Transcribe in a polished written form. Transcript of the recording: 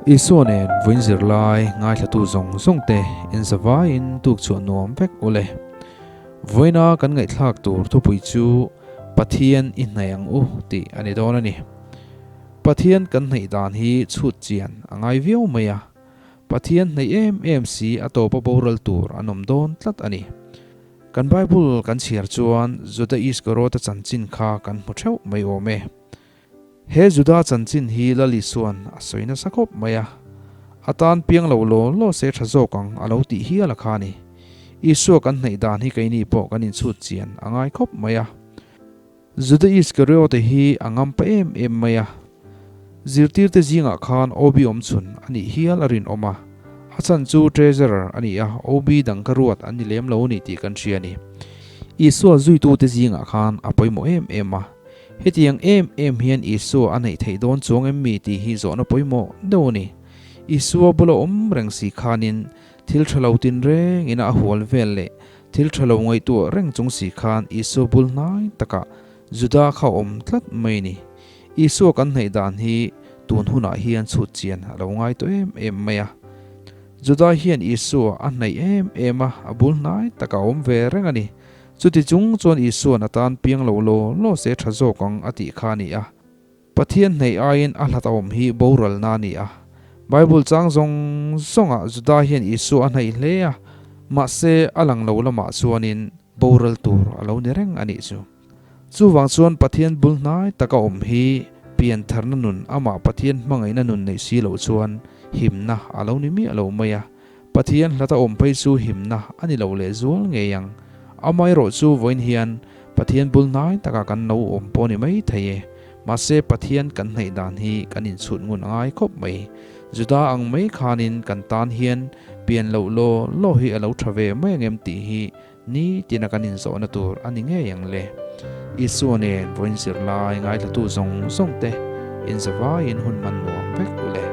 Isua nen vawiin zirlai ngaithlatu zawng zawng te inzavaiin tuk chhuah nuam vek u le. Vawiina kan ngaihthlak tur thupui chu Pathian i hnaih ang u tih a ni dawn a ni. Pathian kan hnaih dan hi chhut chian a ngai viau mai a, Pathian hnaih em em si a tawpa boral tur an awm dawn tlat a ni. Kan Bible kan chhiar chuan Juda Iskariota chanchin kha kan hmu theuh mai awm e. He Juda chanchin hi Lal Isua'n a sawi nasa khawp mai a, a tan piang lo law law se tha zawk ang a lo tih hial a kha a ni. Isua kan hnaih dan hi keini pawh kan inchhut chian a ngai khawp mai a. Juda Iskariote hi a ngam pa em em mai a, zirtirte zingah khan OB awmchhun a nih hial a rinawm a, a chhan chu Treasurer a ni a, OB dang ka ruat an ni lem lo a ni tih kan hria a ni. Isua zuitute zingah khan a pawimawh em em a. Hetiang em em hian Isua a neih theih dawn chuang em mi tih hi zawhna pawimawh deuh a ni. Isua bula awm reng si khanin thil tha lo tin rengin a hual vel leh thil tha lo ngaihtuah reng chung si khan Isua bul hnai takah Juda kha awm tlat mai a ni. Isua kan hnaih dan hi tun hunah hian chhut chian a lo ngai tawh em em mai a. Juda hian Isua a hnaih em em a, a bul hnai takah a awm ve reng a ni. Chuti chung chuan Isua'n a tan piang lo law law se tha zawk ang a tih kha a ni a. Pathian hneih aiin a hlat a awm hi boralna a ni a. Bible chang zawng zawngah Juda hian Isua a hnaih hle a, mahse a lang lo lamah chuanin boral tur a lo ni reng a nih chu. Chuvang chuan Pathian bul hnai taka awm hi piantharna nun amah Pathian hmangaihna nun neih si loh chuan himna a lo ni miah lo mai a. Pathian hlata awm phei chu himna a ni lo leh zual ngei ang. Amaherawh chu vawiin hian Pathian bul hnai takah kan lo awm pawh ni mai thei e. Mahse Pathian kan hnaih dan hi kan inchhut ngun a ngai khawp mai. Juda ang mai khanin kan tan hian pian loh law law hi a lo tha ve mai ang em tih hi nitina kan inzawhna tur a ni ngei ang le. Isua nen vawiin zirlai ngaithlatu zawng zawng te inzavaiin hun hman nuam vek u le.